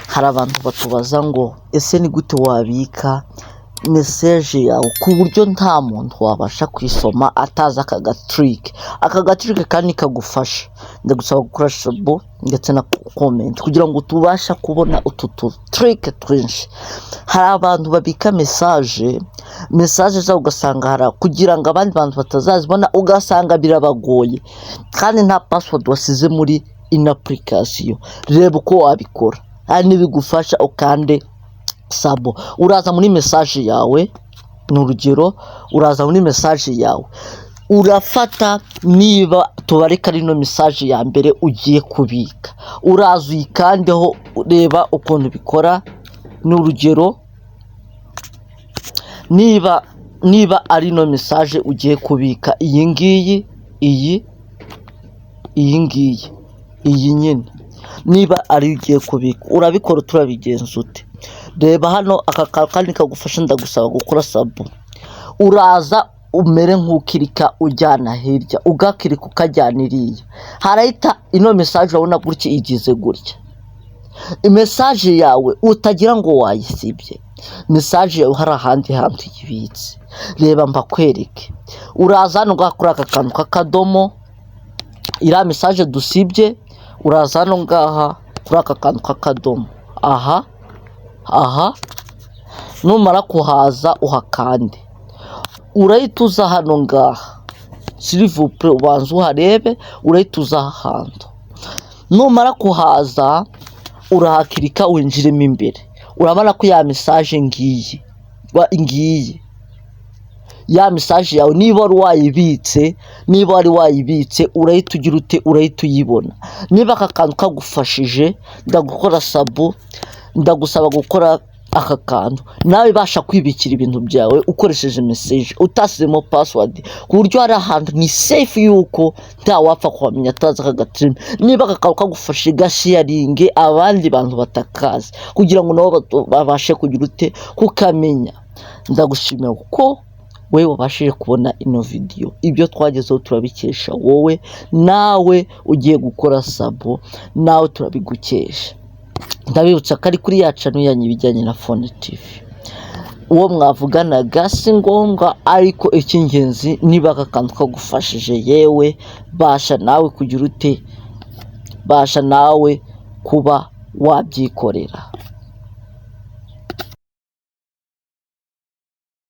Hari abantu batubaza ngo ese ni gute wabika message yawe ku buryo nta muntu wabasha kuyisoma atazi aka gatrick? Aka gatrick kandi kagufasha. Ndagusaba gukora sub ndetse na comment kugira ngo tubashe kubona utu tutrick twinshi. Hari abantu babika message zabo, ugasanga hari kugira ngo abandi bantu batazazibona, ugasanga birabagoye kandi nta password wasize muri ino application. Reba uko wabikora hari n'ibigufasha, ukande sub. Uraza muri message yawe, ni urugero, uraza muri message yawe, urafata niba tubareka ari ino message ya mbere ugiye kubika, uraza uyikandeho. Reba ukuntu bikora. Ni urugero, niba ari ino message ugiye kubika, iyi ngiyi, iyi ngiyi, iyi nyine, niba ari ugiye kubika, urabikora turabigenza ute? Reba hano, aka kandi kagufasha. Ndagusaba gukora sub. Uraza umere nk'ukirika ujyana hirya, ugakirika ukajyana iriya, harahita ino message. Urabona gutya igize gutya message yawe, utagira ngo wayisibye. Message yawe hari ahandi hantu uyibitse. Reba mbakwereke. Uraza hano ngaha kuri aka kantu k'akadomo, iriya message dusibye. Uraza hano ngaha kuri aka kantu k'akadomo aha. Aha numara kuhaza uhakande, urahita uza hano ngaha. S'il vous plaît, ubanza uharebe. Urahita uza aha hantu. Numara kuhaza urahakirika, winjiremo imbere. Urabona ko ya message ngiyi, ngiyi ya message yawe. Niba wari wayibitse, niba wari wayibitse, urahita ugira ute? Urahita uyibona. Niba aka kantu kagufashije, ndagukora sub, ndagusaba gukora aka kantu, nawe ibasha kwibikira ibintu byawe ukoresheje message utasizemo password, ku buryo hari ahantu ni safe yuko ntawapfa kuhamenya atazi aka gatrick. Niba aka kantu kagufashije, gasharinge abandi bantu batakazi kugira ngo nabo babashe kugira ute? Kukamenya. Ndagushimira kuko wowe wabashije kubona ino video. Ibyo twagezeho turabikesha wowe. Nawe ugiye gukora sub, nawe turabigukesha. Ndabibutsa ko ari kuri ya channel yanyu ibijyanye na Phone TV. Uwo mwavuganaga si ngombwa, ariko icy'ingenzi, niba aka kantu kagufashije, yewe basha nawe kugira ute? Basha nawe kuba wabyikorera.